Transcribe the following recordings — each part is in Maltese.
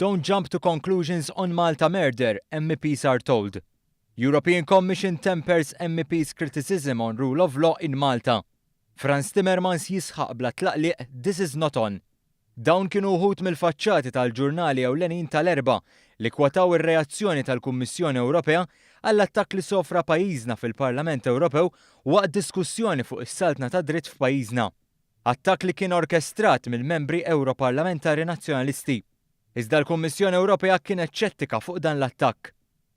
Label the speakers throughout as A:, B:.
A: Don't jump to conclusions on Malta murder, MEPs are told. European Commission tempers MEPs criticism on rule of law in Malta. Frans Timmermans jisħaq bla tlaqliq "This is not on." Dawn kienu uħud mill-faċċati tal-ġurnali ewlenin tal-Erbgħa li kwotaw ir-reazzjoni tal-Kummissjoni Ewropea għall-attakk li sofra pajjiżna fil-Parlament Ewropew waqt diskussjoni fuq is-saltna tad-dritt f'pajjiżna. Attakk li kien orkestrat mill-membri Ewroparlamentari Nazzjonalisti. Iżda l-Kummissjoni Ewropea kienet ċettika fuq dan l-attakk.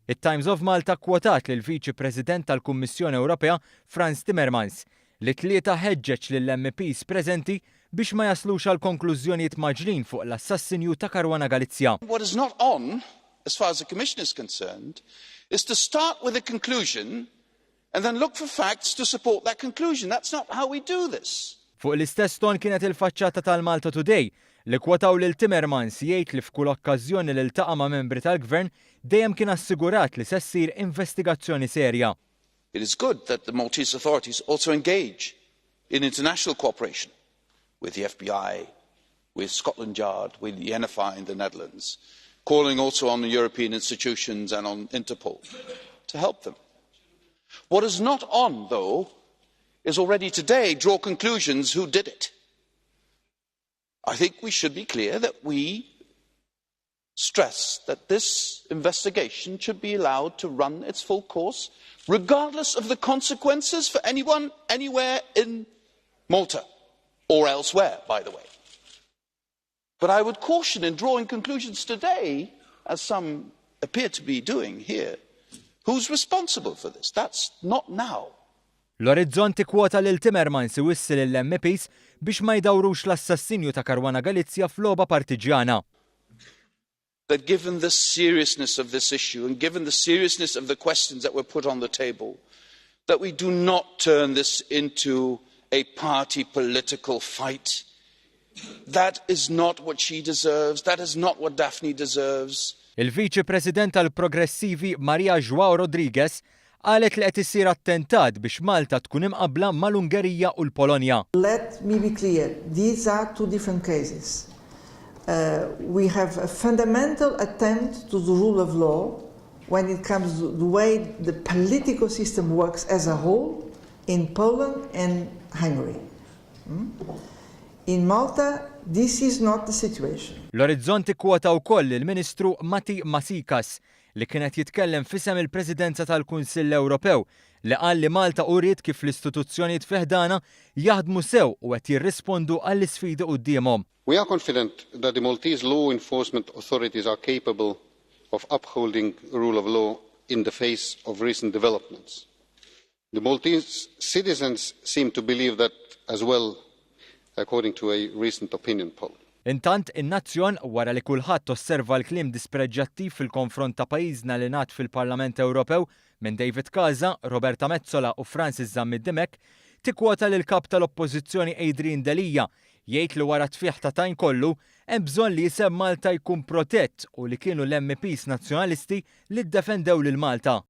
A: It-Times of Malta kwotat lil Viċi President tal-Kummissjoni Ewropea Frans Timmermans li t-Tlieta ħeġġeġ lill-MEPs preżenti biex ma jaslux għal konklużjonijiet mgħaġġlin fuq l-assassinju ta' Caruana Galizia.
B: What is not on, as far as the Commission is concerned, is to start with a conclusion and then look for facts to support that conclusion. That's not how we do this.
A: Fuq l-istess ton kienet il-faċċata tal-Malta Today li kwotaw lil Timmermans jgħid li f'kull okkażjoni li ltaqa' ma' membri tal-gvern dejjem kien assigurat li se ssir investigazzjoni serja.
B: It is good that the Maltese authorities also engage in international cooperation with the FBI, with Scotland Yard, with the NFI in the Netherlands, calling also on the European institutions and on Interpol to help them. What is not on, though, is already today draw conclusions who did it. I think we should be clear that we stress that this investigation should be allowed to run its full course, regardless of the consequences for anyone anywhere in Malta or elsewhere, by the way. But I would caution in drawing conclusions today, as some appear to be doing here, who's responsible for this. That's not now.
A: L-Orizzont kwota lil Timmermans iwissi lill-MEPs biex ma jdawrux l-assassinju ta' Caruana Galizia f'logħba partiġjana.
B: That given the seriousness of this issue and given the seriousness of the questions that were put on the table, that we do not turn this into a party political fight. That is not what she deserves. That is not what Daphne deserves.
A: Il-Viċi President tal-Progressivi Maria Joao Rodriguez qalet li qed isir attentat biex Malta tkun imqabla mal-Ungerija u l-Polonja.
C: Let me be clear, these are two different cases. We have a fundamental attempt to the rule of law when it comes to the way the political system works as a whole in Poland and Hungary. In Malta, this is not the situation.
A: L-Orizzont kwota wkoll il-Ministru Matti Maasikas li kien qed jitkellem f'isem il-Presidenza tal-Kunsill Ewropew li qal li Malta uriet kif l-istituzzjonijiet fi ħdanha jaħdmu sew u qed jirrispondu għall-isfidi quddiemhom.
D: We are confident that the Maltese law enforcement authorities are capable of upholding rule of law in the face of recent developments. The Maltese citizens seem to believe that as well, according to a recent opinion poll.
A: Intant, in-Nazzjon, wara li kulħadd osserva l-kliem dispreġġattiv fil-konfront ta' pajjiżna li ngħad fil-Parlament Ewropew minn David Casa, Roberta Metsola u Francis Zammit Dimech, tikkwota lil kap tal-Oppożizzjoni Adrian Delia jgħid li wara tfigħ ta' tajn kollu hemm bżonn li isem Malta jkun protett u li kienu l-MPs nazzjonalisti li ddefendew lil Malta.